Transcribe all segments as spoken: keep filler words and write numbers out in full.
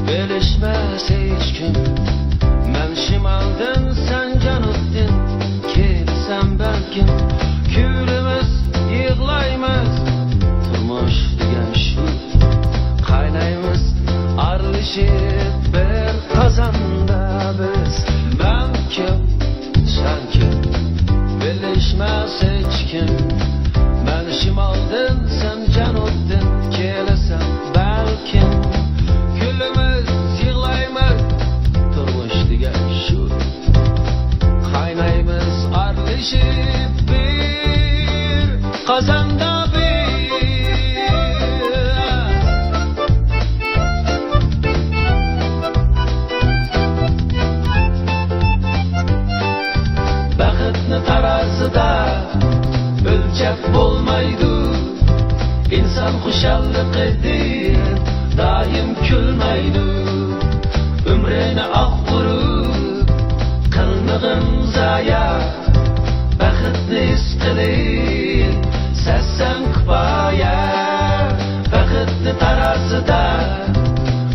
بىلىشمەس ھېچكىم، مەن شىمالدىن، سەن جەنۇبتىن، كېلىسەن بەلكىم. كۈلىمىز، يىغلايمىز، تۇرمۇش دېگەن شۇ. قاينايمىز ئارىلىشىپ بىر قازاندا بىز. مەن كىم، سەن كىم، بىلىشمەس ھېچكىم. مەن شىمالدىن، سەن جەنۇبتىن، كېلىسەن بەلكىم. كۈلىمىز، يىغلايمىز، تۇرمۇش دېگەن شۇ. قاينايمىز ئارىلىشىپ بىر قازاندا بىر. بەختنى تارازىدا ئۆلچەپ بولمايدۇ. ئىنسان خۇشاللىقىدىن دائىم كۈلمەيدۇ. ئۆمرىنى ئاق ئۇرۇپ قىلمىغىن زايا. بەختنى ھېس قىلىپ سەزسەڭ كۇپايە. بەختنى تارازىدا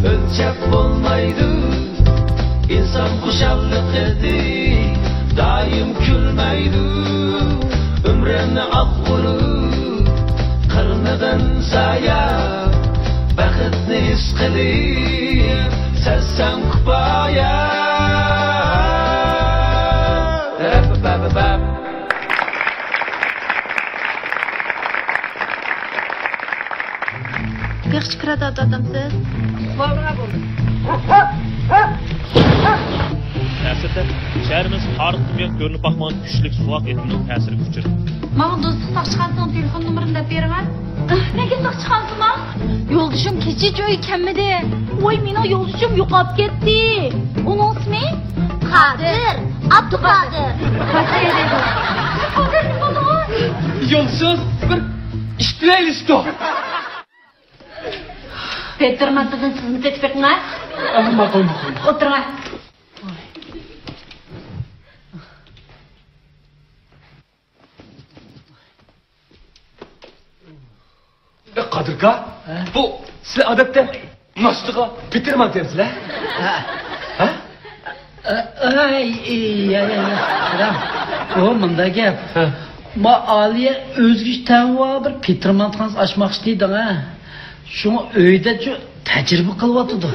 ئۆلچەپ بولمايدۇ. ئىنسان خۇشاللىقىدىن دائىم كۈلمەيدۇ. ئۆمرۈمنى ئاق ئۇرۇپ قىلمىغىن زايا. بەختنى ھېس قىلىپ سەزسەڭ كۇپايە. بېقىشقا كىرىۋاتىدۇ ئادەمسىز. بالىغا بولدى. ئەسلىدە، شەھىرىمىز تارىختىن بۇيان كۆرۈلۈپ باقمىغان كۈچلۈك سوغۇق ئېقىمنىڭ تەسىرىگە ئۇچرىدى. ماڭا دوستلۇق ساقچىخانىسىنىڭ تېلېفون نومۇرىنى دەپ بېرىڭە. نەگە ساقچىخانىسى ماڭا؟ يولدىشىم كېچىچە ئۆيگە كەلمىدى. ۋاي، مېنىڭ يولدىشىم يوقاپ كەتتى. ئۇنىڭ ئىسمى؟ قادىر. ئابدۇقادىر. قادىر نېمە بولدى؟ يولدىشىڭىز بىر ئىش بىلەن ئېلىشىپتۇ. پېتىر ماتىدىن سىزمۇ تېتىپ بېقىڭ ھە. ئاھ، ماقۇل، ماقۇل. ئولتۇرۇڭ ھە. ئە، قادىركا، ھە؟ بۇ سىلەر ئادەتتە ناشتىغا پېتىر مانتا يەمسىلەر؟ ھە. ھە؟ ئە، ئەي، ئى، يا، يا، يا. ئۇ مۇنداق گەپ. ھە. ما ئالىيە ئۆزگىچە تەمى بار بىر پېتىر مانتا ئاچماقچى دېدىڭ ھە. شۇڭا ئۆيدە شۇ تەجرىبە قىلىۋاتىدۇ.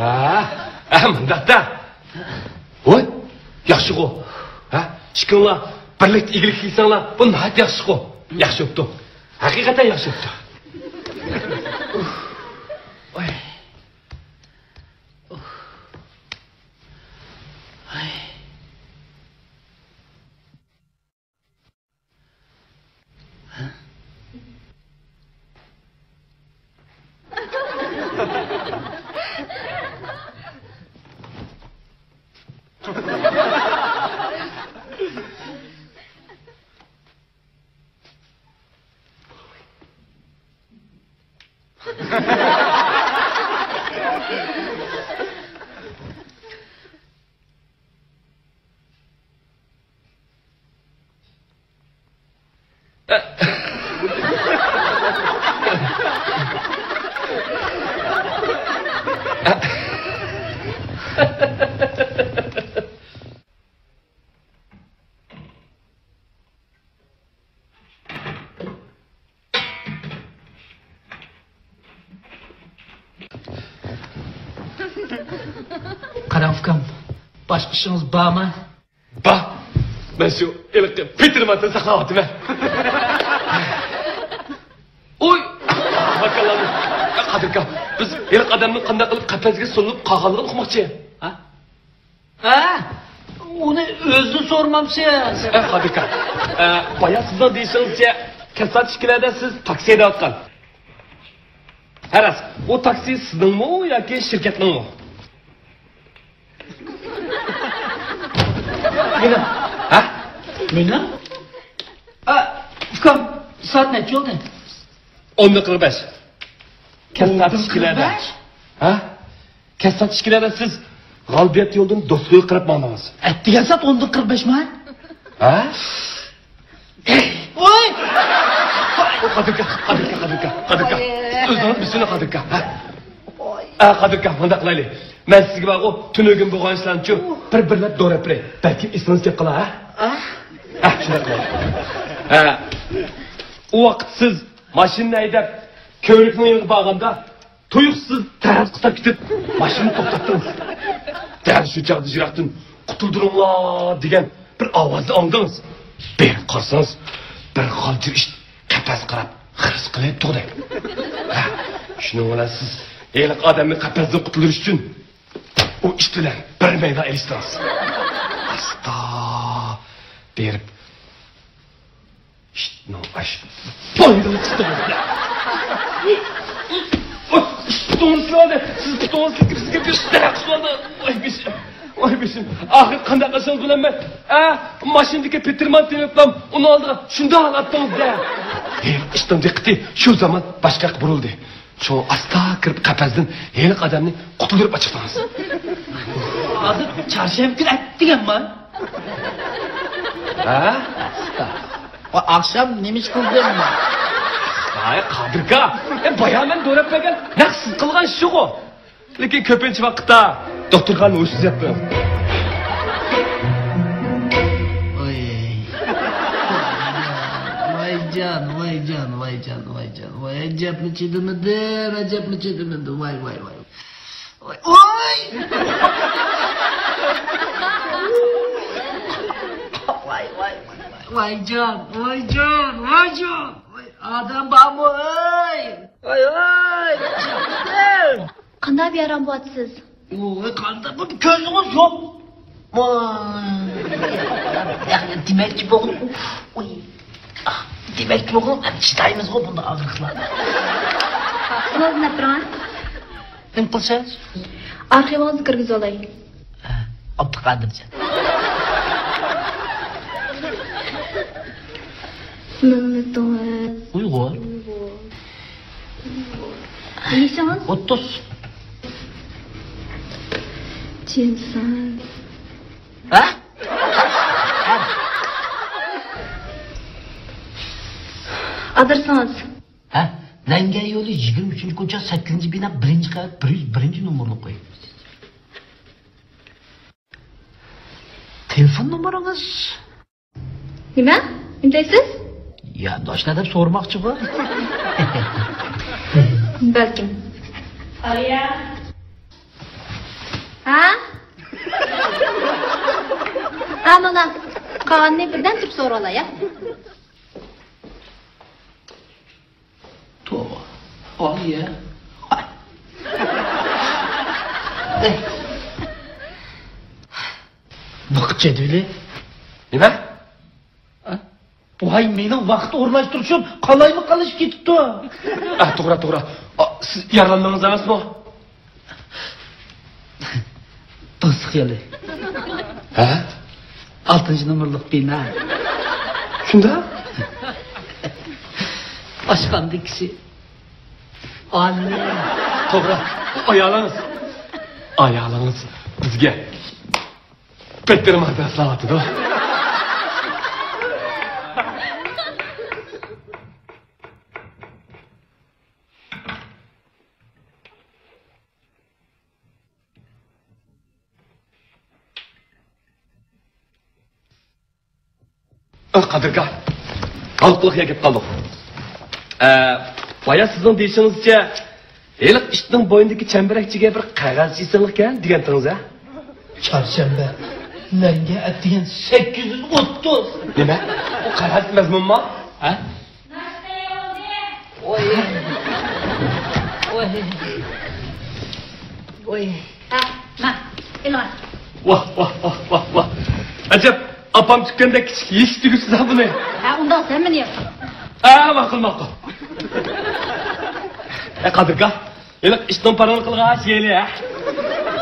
ھە، ھە، مۇنداقتا. ۋاي، ياخشىغۇ. ھە؟ ئىككىڭلار بىرلىكتە ئىگىلىك قىلساڭلار، بۇ ناھايىتى ياخشىغۇ. ياخشى بوپتۇ. ھەقىقەتەن ياخشى بوپتۇ. ۋاي. ۋاي. قاراڭ ئۇكام، باشقا ئىشىڭىز بارمۇ؟ بار. مەن شۇ ھېلىقى پېتىر مانتىنى ساقلاۋاتىمەن. ئوي! باركاللا. قادىركا، بىز ھېلىقى ئادەمنىڭ قانداق قىلىپ قەپەسكە سولىنىپ قالغانلىقىنى ئۇقماقچى. ھە؟ ھە؟ ئۇنى ئۆزىدىن سورىمامسىز؟ ئە، قادىركا. ئە، بايا سىزنىڭ دېيىشىڭىزچە، كەچ سائەت ئىككىلەردە سىز تاكسى ھەيدەۋاتقان. ھە راست، ئۇ تاكسى سىزنىڭمۇ ياكى شىركەتنىڭمۇ؟ مېنىڭ. ھە؟ مېنىڭ؟ ئە، ئۇكام، سائەت نەچچە بولدى؟ ئون بىر قىرىق بەش. كەچ سائەت ئىككىلەردە. ھە؟ كەچ سائەت ئىككىلەردە سىز غالىبىيەت يولىدىن دوستلۇققا قاراپ ماڭدىڭىز. ئەتىگەن سائەت ئون بىر قىرىق بەشمۇ؟ ھە؟ ۋاي! قادىركا، قادىركا، قادىركا، قادىركا. ئۆزىڭىز بىسمىللا قادىركا. ھە؟ ئە، قادىركا، مۇنداق قىلايلى. مەن سىزگە بارغۇ، تۈنۈگۈن بولغان ئىشلارنىچۇ بىر-بىرلەپ دوراپ بېرەي. بەلكىم ئېسىڭىزگە كېلىپ قالا، ھە؟ ھە، شۇنداق قىلايلى. ھە. ئۇ ۋاقىت سىز ماشىنىنى ھەيدەپ، كۆۋرۈكنىڭ يېنىغا بارغاندا، تۇيۇقسىز تەرەت قىساپ كېتىپ، ماشىنىنى توختاتتىڭىز. دەل شۇ چاغدا يىراقتىن «قۇتۇلدۇرۇڭلار» دېگەن بىر ئاۋازنى ئاڭلىدىڭىز. بېرىپ قارىسىڭىز، بىر غالجىر ئىت قەپەسكە قاراپ خىرىس قىلىپ تۇردى. ھە، شۇنىڭ بىلەن سىز ھېلىقى ئادەمنى قەپەستىن قۇتۇلدۇرۇش ئۈچۈن ئۇ ئىت بىلەن بىر مەيدان ئېلىشتىڭىز. ئاستا بېرىپ، ئىتنىڭ ئاشۇ بوينىنى قىستىڭىز. ئىت توڭسىلدى. سىز توڭسىلىپ كىرىپ، كىرىپ، كىرىپ، دەرەخ قىسىۋالدى. ۋاي بېشىم، ۋاي بېشىم. ئاخىر قانداق قىلسىڭىز بىلەلمەي، ئە، ماشىنىدىكى پېتىرمان تېلېفونلام ئۇنىڭ ئالدىغا شۇنداق ئاتتىڭىز-دە. ھېلىقى ئىتنىڭ دىققىتى شۇ زامان باشقا ياققا بۇرۇلدى. شۇڭا ئاستا كىرىپ قەپەستىن ھېلىقى ئادەمنى قۇتۇلدۇرۇپ ئاچىقتىڭىز. ھازىر چارشەنبە كۈنى ئەتىگەنما؟ ھە؟ ئاخشام نېمە ئىش قىلدىڭ؟ ھاي، قادىركا، ئە، بايا مەن دوراپ بەرگەن نەق سىز قىلغان ئىشىغۇ. لېكىن كۆپىنچە ۋاقىتتا دوختۇرخانىنى ھوشسىز ياتتىڭىز. ۋاي. ۋايجان، ۋايجان، ۋايجان، ۋايجان. ۋاي، ئەجەبمۇ چىدىمىدىم، ئەجەبمۇ چىدىمىدىم. ۋاي، ۋاي، ۋاي. ۋاي، ۋاي. ۋاي، ۋاي، ۋاي، ۋاي. ۋايجان، ۋايجان، ۋايجان. ۋاي، ئادەم بارمۇ، ئەي؟ ۋاي، ۋاي. قانداق بىئارام بولۇۋاتىسىز؟ ۋاي، قانداق بولۇپ كۆزىڭىز يوق؟ ۋاي. ياق، دېمەكچى بولغىنىم، ئۇي. ئاھ، دېمەكچى بولغىنىم، ئەمدى چىدايمىزغۇ بۇنداق ئاغرىقلارغا. ئۇلارنى ئەپىرىڭ. نېمە قىلىسىز؟ ئارخىۋىڭىزنى كىرگۈزۈۋالاي. ھە، ئابدۇقادىرجان. مىللىتىڭىز؟ ئۇيغۇر. ئۇيغۇر. ئۇيغۇر. يېشىڭىز؟ ئوتتۇز. جىنسىڭىز؟ ھە؟ ئادرېسىڭىز؟ ھە؟ لەڭگە يولى يىگىرمە ئۈچىنچى كوچا، سەككىزىنچى بىنا، بىرىنچى قەۋەت، بىر يۈز بىرىنچى نومۇرلۇق ئۆي. تېلېفون نومۇرىڭىز؟ نېمە؟ نېمە دەيسىز؟ يا، ناشتا دەپ سورىماقچىغۇ. بەلكىم. ئالىيە. ھە؟ ھە، مانا. قالغىنىنى بىردەم تۇرۇپ سورىۋالاي، ھە؟ توۋا. ئالىيە. بۇ جەدۋىلى. نېمە؟ ھە؟ ۋاي، مېنىڭ ۋاقىت ئورۇنلاشتۇرۇشۇم قالايمىقانلىشىپ كېتىپتۇ. ئە، توغرا، توغرا. ئا، سىز يارىلاندىڭىز ئەمەسمۇ؟ بىڭسىخ يولى. ھە؟ ئالتىنچى نومۇرلۇق بىنا. شۇنداق؟ ئاشخانىدىكىسى. ئالىي. توغرا. ئايالىڭىز. ئايالىڭىز بىزگە بەتتەر مانا ساۋاتىدۇ. ئاھ، قادىركا. ھالقىلىق يەرگە كېلىپ قالدۇق. ئە، بايا سىزنىڭ دېيىشىڭىزچە، ھېلىقى ئىتنىڭ بوينىدىكى چەمبىرەكچىگە بىر قەغەز چىزساڭلىكەن دېگەنتىڭىز، ھە؟ چارشەنبە، لەڭگە ئەتىگەن سەككىز يۈز ئوتتۇز. نېمە؟ ئۇ قەغەز مەزمۇنمۇ؟ ھە؟ ۋاھ، ۋاھ، ۋاھ، ۋاھ، ۋاھ. ئەجەب، ئاپام تىككەندەك كىچىك يېشىك تۈگۈسىز بۇنى. ھە، ئۇنداق سەن مېنى ياسا. ھە، ماقۇل، ماقۇل. ئە، قادىركا، ھېلىقى ئىتنىڭ پارىڭىنى قىلغاچ يەيلى، ھە؟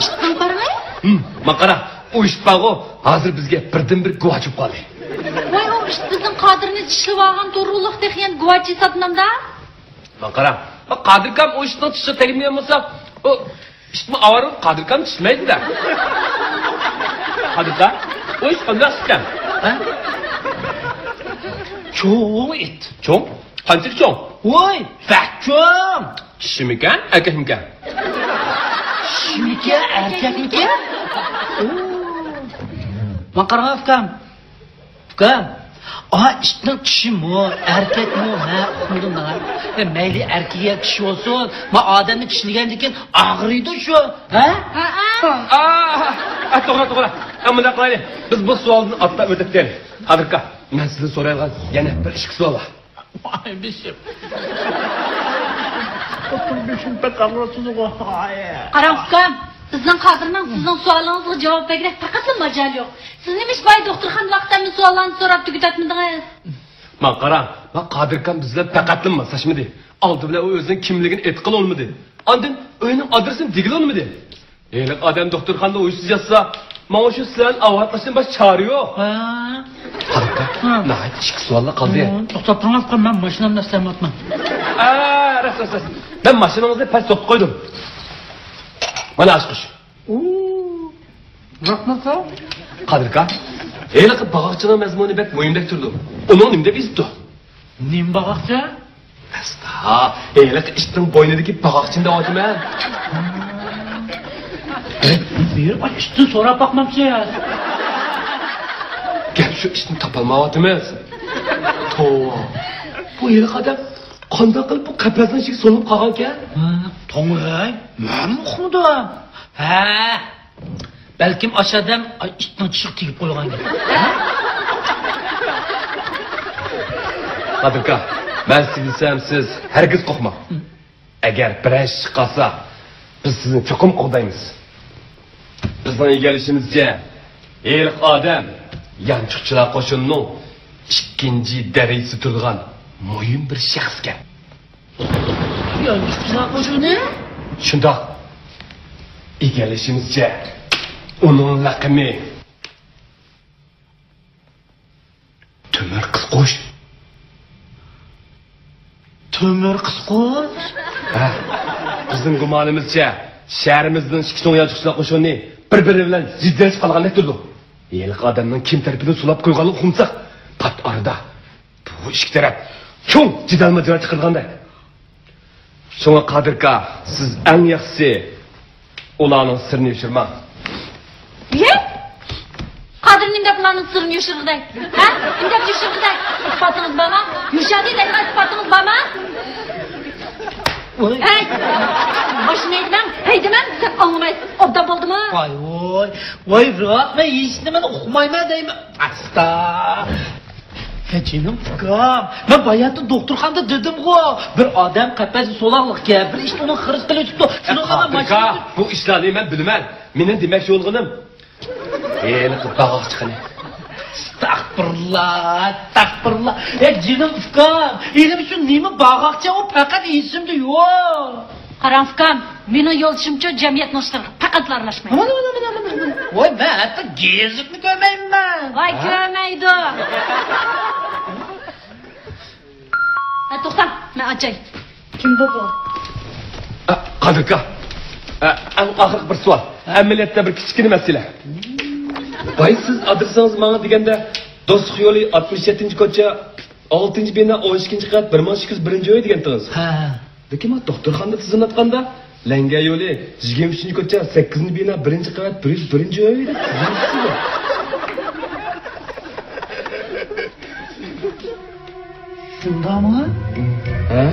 ئىتنىڭ پارىڭى؟ ھىم، ماڭا قارا، ئۇ ئىت بارغۇ، ھازىر بىزگە بىردىنبىر گۇۋاھ چۈشۈپ قالدى. ۋاي، ئۇ ئىت بىزنىڭ قادىرنى چىشلىۋالغان تۇرۇقلۇق تېخى يەنە گۇۋاچى ساتمامدا؟ ماڭا قارا، قادىركام ئۇ ئىتنىڭ چىشىغا تەگمىگەن بولسا، ئۇ ئىتمۇ ئاۋارە بولۇپ، قادىركام چىشلىمايدۇ-دە. قادىركا، ئۇ ئىت قانداق ئىتكەن؟ ھە؟ چوڭ ئىت. چوڭ؟ قانچىلىك چوڭ؟ ۋاي، بەك چوڭ! چىشىمىكەن، ئەركەكمىكەن؟ چىشىمىكەن، ئەركەكمىكەن؟ ماڭا قارىغىن ئۇكام. ئۇكام، ئا، ئىتنىڭ چىشىمۇ، ئەركەكمۇ، ھە، ئۇقمىدىم مانا. ئە، مەيلى ئەركەك چىشى بولسۇن، ما ئادەمنى چىشلىگەندىن كېيىن ئاغرىيدۇ شۇ، ھە؟ ھە، ھە. ئا، ئا، توغرا، توغرا. ئە، مۇنداق قىلايلى. بىز بۇ سوئالدىن ئاتلاپ ئۆتۈپ كېتەيلى. قادىر ئاكا، مەن سىزدىن سورايدىغان يەنە بىر ئىككى سوئال بار. ۋاي بېشىم. ئوتتۇرا بېشىم بەك ئاغرىتىدىغۇ. ھاي. قاراڭ ئۇكام، بىزنىڭ قادىرنىڭ سىزنىڭ سوئالىڭىزغا جاۋاب بەرگۈدەك پەقەتلا ماجالى يوق. سىز نېمىش باي دوختۇرخانا ۋاقىتتا ھەممە سوئاللارنى سوراپ تۈگىتەتمىدىڭىز؟ ماڭا قاراڭ، ما قادىر ئاكام بىز بىلەن پەقەتلا ماسلاشمىدى. ئالدى بىلەن ئۇ ئۆزىنىڭ كىملىكىنى ئېيتقىلى بولمىدى. ئاندىن ئۆينىڭ ئادرېسىنى دېگىلى بولمىدى. ھېلىقى ئادەم دوختۇرخانىدا ھوشسىز ياتسا، ماڭا شۇ سىلەرنى ئاۋارە قىلىشتىن باشقا چارە يوق. ھە. قادىر ئاكا، ھە. ناھايىتى ئىچكى سوئاللار قالدى. ھە، توختاپ تۇرۇڭ ئۇكام، مەن ماشىنامنى ئىسلەۋاتىمەن. ئە، راست، راست، راست. مەن ماشىنىڭىزنى پەس توختىتىپ قويدۇم. مانا ئاچقۇچ. ئۇ، رەھمەت ساڭا. قادىر ئاكا، ھېلىقى باغاقچىنىڭ مەزمۇنى بەك مۇھىمدەك تۇرىدۇ. ئۇنىڭ نېمە دەپ يېزىپتۇ؟ نېمە باغاقچە؟ ئەستا، ھېلىقى ئىتنىڭ بوينىدىكى باغاقچىنى دەۋاتىمەن. بېرىپ ئىتتىن سوراپ باقمامسىز؟ گەپ شۇ، ئىتنى تاپالمايۋاتىمىز. توۋا، بۇ ھېلىقى ئادەم قانداق قىلىپ بۇ قەپەسنىڭ ئىچىگە سولىنىپ قالغانكەن؟ ھە، توڭراي، مەنمۇ ئۇقمىدىم. ھە. بەلكىم ئاشۇ ئادەم ئىتنىڭ چىشىغا تېگىپ قويغان گەپ. قادىر ئاكا، مەن سىزگە دېسەم، سىز ھەرگىز قورقماڭ. ئەگەر بىرەر ئىش چىقىپ قالسا، بىز سىزنى چوقۇم قوغدايمىز. بىزنىڭ ئىگىلىشىمىزچە، ھېلىقى ئادەم يانچۇقچىلار قوشۇنىنىڭ ئىككىنچى دەرىجىسىدە تۇرىدىغان مۇھىم بىر شەخسكەن. يانچۇقچىلار قوشۇنى؟ شۇنداق. ئىگىلىشىمىزچە، ئۇنىڭ لەقىمى تۆمۈر قىسقۇچ. تۆمۈر قىسقۇچ؟ ھە. بىزنىڭ گۇمانىمىزچە، شەھىرىمىزنىڭ ئىككى چوڭ يانچۇقچىلار قوشۇنى بىر-بىرى بىلەن جىددىيلىشىپ قالغاندەك تۇرىدۇ. ھېلىقى ئادەمنىڭ كىم تەرىپىدىن سولاپ قويغانلىقى ئۇقمىساق، پات ئارىدا بۇ ئىككى تەرەپ چوڭ جېدەل-ماجىرا چىقىرىدىغاندەك. شۇڭا قادىر ئاكا، سىز ئەڭ ياخشىسى ئۇلارنىڭ سىرىنى يوشۇرماڭ. يە؟ قادىر نېمە دەپ ئۇلارنىڭ سىرىنى يوشۇرغۇدەك؟ ھە؟ نېمە دەپ يوشۇرغۇدەك؟ ئىسپاتىڭىز بارمۇ؟ يوشۇردى دەيدىغان ئىسپاتىڭىز بارمۇ؟ ۋاي. ھەي! ماشىنا ھەيدىمەڭ، ھەيدىمەڭ، سەن ئاڭلىمايسەن. ئوبدان بولدىمۇ؟ ۋاي، ۋاي، ۋاي، راست، مەن ھېچنېمىنى ئۇقمايمەن دەيمەن. ئاستا. ھە، جېنىم ئۇكام، مەن باياتىن دوختۇرخانىدا دېدىمغۇ، بىر ئادەم قەپەسنى سولاقلىقكەن، بىر ئىت ئۇنى خىرىس قىلىۋېتىپتۇ. شۇنىڭغا مەن ماشىنا. بۇ ئىشلارنى مەن بىلىمەن. مېنىڭ دېمەكچى بولغىنىم، ھېلىقى باغاقچى قېنى؟ ئەستەغپۇرۇللا، ئەستەغپۇرۇللا. ھە، جېنىم ئۇكام، ھېلىمۇ شۇ نېمە باغاقچە، ئۇ پەقەت ئېسىمدە يوق. قاراڭ ئۇكام، مېنىڭ يولدىشىمچۇ جەمئىيەتنىڭ ئىشلىرىغا پەقەتلا ئارىلاشمايدۇ. مانا، مانا، مانا، مانا، مانا. ۋاي، مەن ھەتتا گېزىتنى كۆرمەيمەن. ۋاي، ھە؟ كۆرمەيدۇ. ھە، توختا، مەن ئاچاي. كىم بۇ؟ بۇ. ئە، قادىر ئاكا. ئە، ئەڭ ئاخىرقى بىر سوئال. ئەمەلىيەتتە بىر كىچىككىنە مەسىلە. باي، سىز ئادرېسىڭىزنى ماڭا دېگەندە، دوستلۇق يولى ئاتمىش يەتتىنچى كوچا، ئالتىنچى بىنا، ئون ئىككىنچى قەۋەت، بىر مىڭ ئىككى يۈز بىرىنچى ئۆي دېگەنتىڭىز. ھە. لېكىن مانا دوختۇرخانىدا تىزىملاتقاندا، لەڭگە يولى، يىگىرمە ئۈچىنچى كوچا، سەككىزىنچى بىنا، بىرىنچى قەۋەت، بىر يۈز بىرىنچى ئۆي دەپ تىزىملىتىپسىز. شۇنداقمۇ؟ ھە؟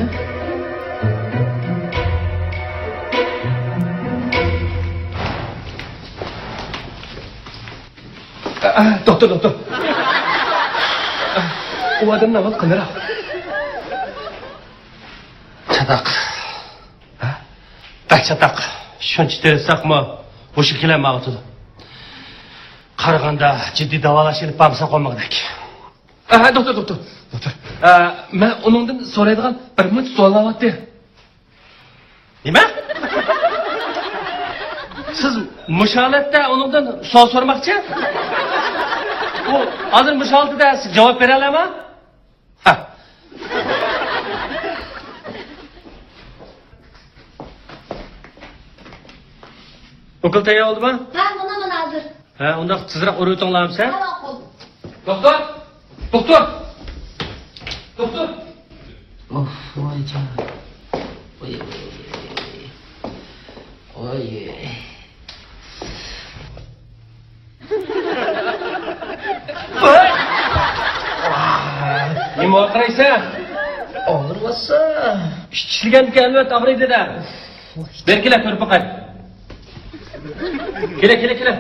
ئە، ئە، دوختۇر، دوختۇر. ئە، ئۇ ئادەمنىڭ ئەھۋالى قانداق؟ چاتاق. ھە؟ بەك چاتاق. شۇنچە تىرىشساقمۇ ھوشى كېلەلمەيۋاتىدۇ. قارىغاندا جىددىي داۋالاش ئېلىپ بارمىساق بولمىغۇدەك. ئە، دوختۇر، دوختۇر، دوختۇر. ئە، مەن ئۇنىڭدىن سورايدىغان بىر مۇنچە سوئال بار ئىدى. نېمە؟ سىز مۇشۇ ھالەتتە ئۇنىڭدىن سوئال سورىماقچى؟ ئۇ ھازىر مۇشۇ ھالىتىدە سىزگە جاۋاب بېرەلەيمۇ؟ ھە. ئوكۇل تەييار بولدىمۇ؟ ھە، مانا، مانا ھازىر. ھە، ئۇنداق تېزرەك ئۇرۇۋېتىڭلار ئەمىسە. ھە، ماقۇل. دوختۇر! دوختۇر! دوختۇر! ئوف، ۋايجان. ۋاي، ۋاي، ۋاي، ۋاي، ۋاي. ئو، نېمە ۋارقىرايسەن؟ ئاغرىۋاتسا. ئىشلىگەندىكىن ئەلۋەتتە ئاغرىيدۇ-دە. بېرى كېلە، كۆرۈپ باقاي. كېلە، كېلە، كېلە.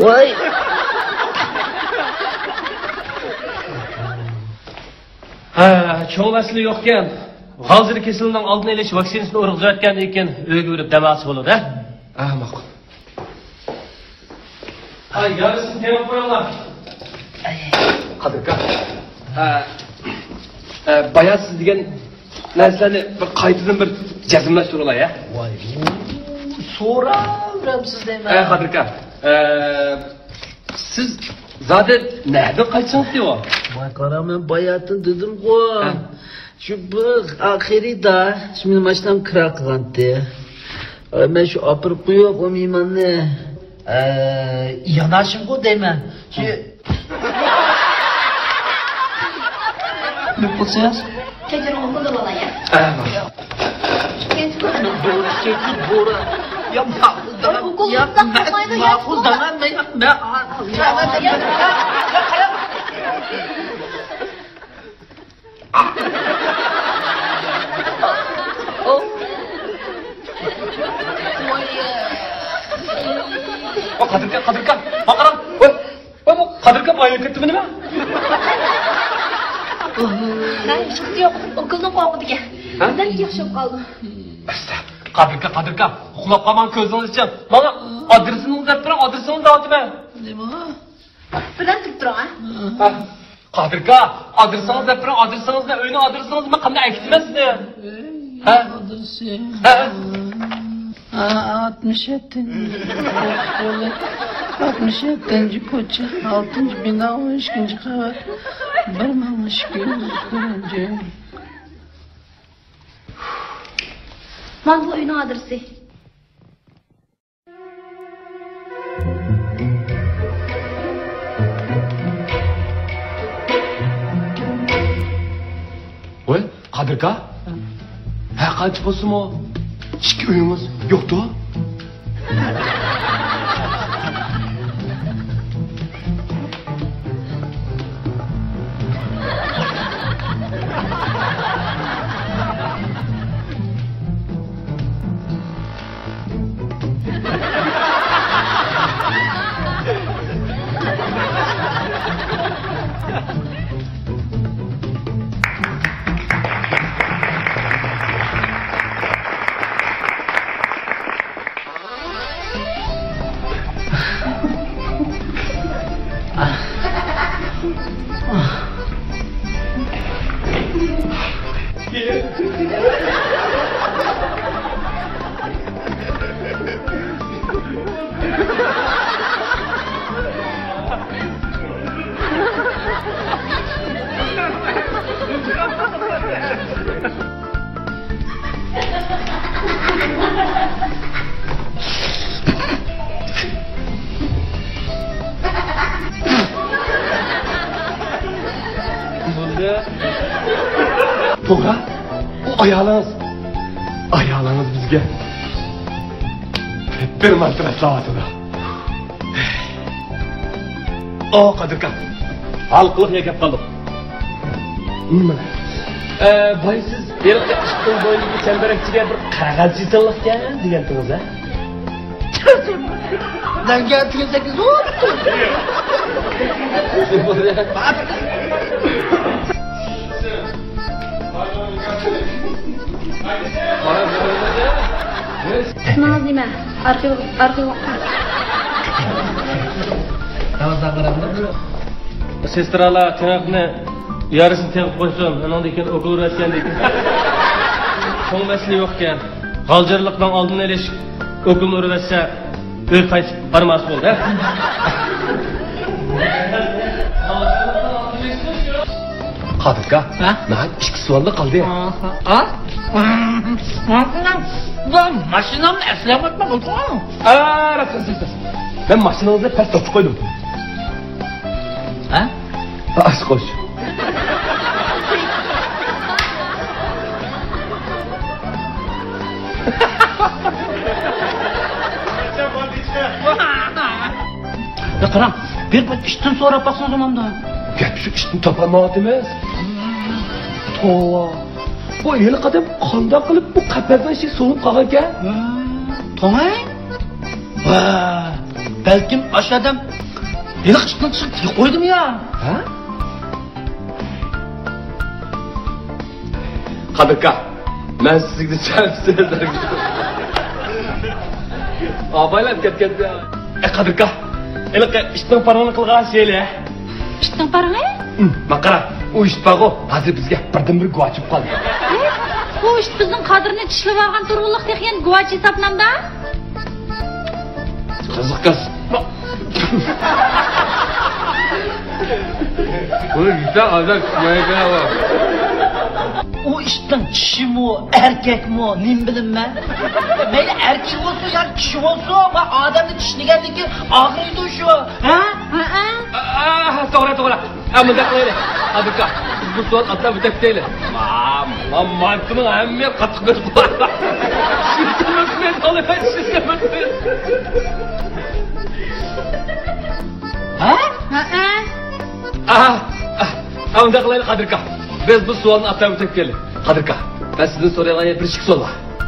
ۋاي. ھە، چوڭ مەسىلە يوقكەن. غالجىر كېسىلىنىڭ ئالدىنى ئېلىش ۋاكسىنىسىنى ئۇرغۇزۇۋەتكەندىن كېيىن ئۆيگە بېرىپ دەم ئالسا بولىدۇ، ھە؟ ھە، ماقۇل. ھاي، يارىسىنى تېڭىپ قويۇڭلار. قادىر ئاكا. ھە. ھە، بايا سىز دېگەن نەرسىلەرنى بىر قايتىدىن بىر جەزملەشتۈرۈڭلار، ھە؟ ۋاي، سوراۋېرەمسىز دەيمەن. ھە، قادىر ئاكا. ھە، سىز زادى نەدىن قايتسىڭىز دەيۋا؟ ۋاي، قارا، مەن باياتىن دېدىمغۇ. ھە. شۇ بىر ئاخىرىدا شۇ مېنىڭ ماشىنام كىرا قىلغانتى. ئە، مەن شۇ ئاپىرىپ قويۇپ ئۇ مېھماننى، ئە، ياناشىمغۇ دەيمەن. شۇ نېمە قىلسىڭىز؟ كەچۈرۈڭ، ئوكۇل داۋالاي. ئە، ماقۇل. ئىككىنچى كۆرۈنۈڭ. دورا، شېكىل، دورا. يا، ماقۇل دەڭە. ئوكۇل يا، ماقۇل دەڭە. مەن، مەن، ئا، قادىركا، قادىركا، ما قاراڭ. ۋاي، ۋاي، بۇ قادىركا بايىلىپ كەتتىمۇ نېمە؟ ھە، ھېچقىسى يوق. ئوكۇلنىڭ قوڭغۇرىقى. ھە؟ بەك ياخشى بولۇپ قالدى. ئەستە، قادىركا، قادىركا، ئۇخلاپ قالماڭ، كۆزىڭىز ئېچىڭ. ماڭا ئادرېسىڭىزنى دەپ بېرىڭ، ئادرېسىڭىزنى دەۋاتىمەن. نېمە؟ بىردەم تۇرۇپ تۇرۇڭ، ھە؟ ھە؟ قادىركا، ئادرېسىڭىزنى دەپ بېرىڭ، ئادرېسىڭىزنى، ئۆينىڭ ئادرېسىڭىزنى مەن قانداق ئەكېتىمەن سىزنى؟ ھە؟ ئادرېسى. ھە؟ ئاتمىش يەتتىنچى، ئاتمىش يەتتىنچى كوچا، ئالتىنچى بىنا، ئون ئىككىنچى قەۋەت، بىر مىڭ ئىككى يۈز بىرىنچى. مانا بۇ ئۆينىڭ ئادرېسى. ۋاي، قادىركا؟ ھەر قانچە بولسىمۇ، ئىككى ئۆيىڭىز يوقتۇ؟ بولدى. توغرا، ئۇ ئايالىڭىز. ئايالىڭىز بىزگە بىر مانترا ئىشلەۋاتىدۇ. ئو، قادىركا، ھالقىلىق يەپ كەپ قالدۇق. نېمە؟ ئە، باي سىز ھېلىقى ئىشىكنىڭ بويىدىكى چەمبىرەكچىگە بىر قەغەز چىزساڭلىقكەن دېگەنتىڭىز، ھە؟ نەگە تۈگەنسەك زور. ئىسمىڭىز نېمە؟ ئارخىپ، ئارخىپ. سېسترالار تىنىقنى يارىسىنى تېڭىپ قويسۇن، ئۇنىڭدىن كېيىن ئوكۇل ئۇرۇۋەتكەندىن كېيىن. چوڭ مەسىلە يوقكەن. غالجىرلىقنىڭ ئالدىنى ئېلىش، ئوكۇلنى ئۇرۇۋەتسە، ئۆيگە قايتىپ بارماس بولدى، ھە؟ قادىركا، ھە؟ ماڭا ئىككى سوئاللا قالدى. ئاھا. ئا؟ ماشىنامنى ئەسلەۋاتما بولسا. ئا، راست، راست، راست. مەن ماشىنىڭىزنى پەس توختىتىپ قويدۇم. ھە؟ ئاچقۇچ. يا قاراڭ، بىر، بىر ئىتتىن سوراپ باقسىڭىز ئۇنامدا. گەپ شۇ، ئىتنى تاپالمايۋاتىمىز. توۋا. بۇ ھېلىقى ئادەم قانداق قىلىپ بۇ قەپەسنىڭ ئىچىگە سولىنىپ قالغانكەن؟ توڭاي؟ ۋا، بەلكىم ئاشۇ ئادەم ھېلىقى ئىتنىڭ چىشىغا تىل قويدىمۇ يا؟ ھە؟ قادىركا، مەن سىزگە دېسەم، سىز ئاۋايلاپ كەتكەن. ئەي قادىركا، ھېلىقى ئىتنىڭ پارىڭىنى قىلغان شەيلى. ئىتنىڭ پارىڭى؟ ھىم، مانا قارا، ئۇ ئىت بارغۇ، ھازىر بىزگە بىردىنبىر گۇۋاچى بولۇپ قالدى. ئۇ ئىت بىزنىڭ قادىرنى چىشلىۋالغان تۇرغۇنلۇق تېخى يەنە گۇۋاچى ھېسابلامدا؟ قىزىق قىز. بۇنى يېسە ئادەم چىشلىمەيدىكەن. ئۇ ئىتنىڭ چىشىمۇ، ئەركەكمۇ، نېمە بىلىمەن. مەيلى ئەركەك بولسۇن يا چىشى بولسۇن، ما ئادەمنى چىشلىگەندىن كېيىن ئاغرىيدۇ شۇ. ھە؟ ھە، ھە. ئا، توغرا، توغرا. ھە، مۇنداق قىلايلى. ئادىكا، بۇ سوئال ئاتاپ ئۆتەپ كېتەيلى. ما، ما، مانتىنىڭ ھەممە يېرى قاتتىق بېسىپ قالغان. شۇنچە مۆكمەي قالىمەن، شۇنچە مۆكمەي. ھە؟ ھە، ھە. ئاھ، ئاھ، ئاھ، مۇنداق قىلايلى، قادىركا. بىز بۇ سوئالنى ئاتاپ ئۆتۈپ كېلەيلى. قادىركا، مەن سىزدىن سورايدىغان يەنە بىر ئىككى سوئال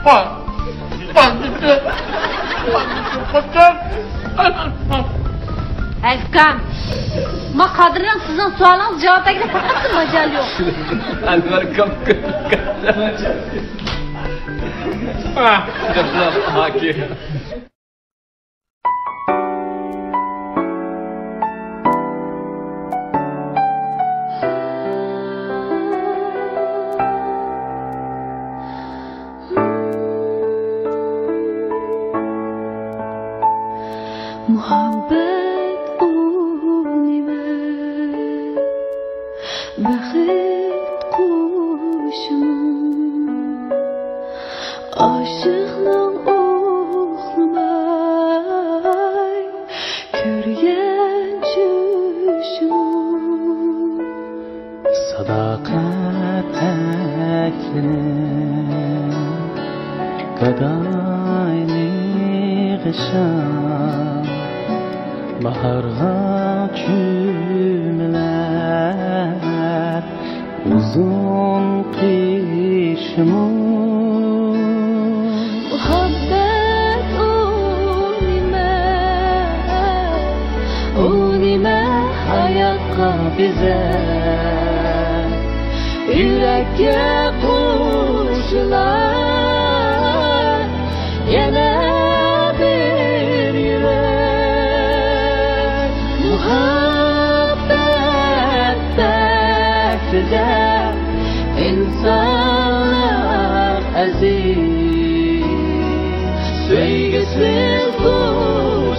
بار. ئەلكام، ما قادىرنىڭ سىزنىڭ سوئالىڭىزغا جاۋاب بەرگىلى پەقەتلا ماجال يوق. ئەنۋەر كام. مۇھەببەت ئۇ نېمە؟ بەخت قۇشىمۇ؟ ئاشىقنىڭ ئۇخلىماي كۆرگەن چۈشىمۇ؟ ساداقەت ئەكلىنىپ گادايلىق شام، باھارغا چۆمۈلەر ئۇزۇن قىشىمۇ. مۇھەببەت ئۇ نېمە، ئۇ نېمە ھاياتقا بېزەر، يۈرەككە قوشۇلار يەنە بىر يۈرەك. مۇھەببەت بەختىدە ئىنسانلار ئەزىز، سۆيگۈسىز بۇ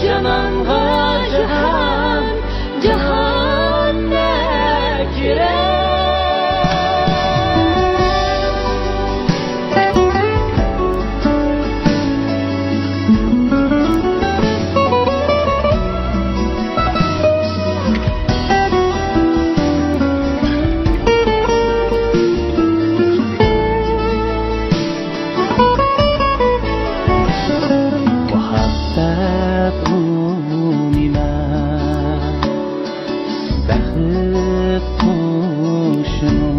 جانانغا جاھان، جاھان بەك يىراق. مۇھەببەت ئۇ نېمە؟ بەخت قۇشىمۇ؟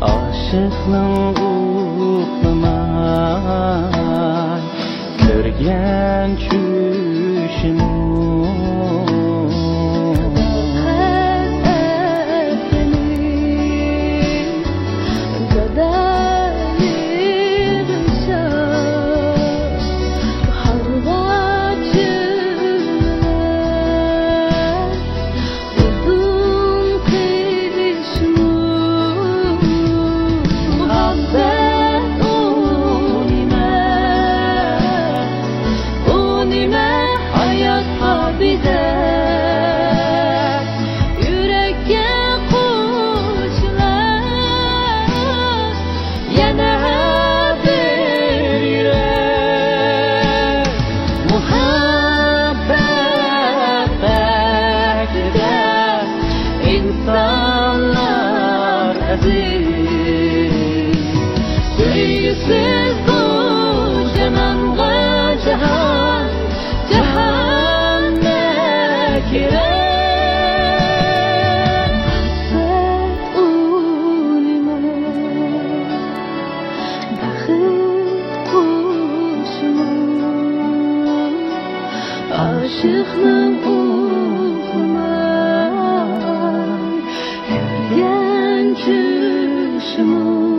ئاشىقنىڭ ئۇخلىماي كۆرگەن چۈشىمۇ؟ ئۇزۇن قىشمۇ؟ مۇھەببەت ئۇ نېمە؟ ئۇ نېمە ھاياتقا بېزەر، يۈرەككە قوشۇلار يەنە بىر يۈرەك. مۇھەببەت بەختىدە ئىنسانلار ئەزىز، سۆيگۈسىز بۇ جانانغا جاھان، جاھان قۇشىمۇ، ئاشىقنىڭ ئۇخلىماي كۆرگەن چۈشىمۇ.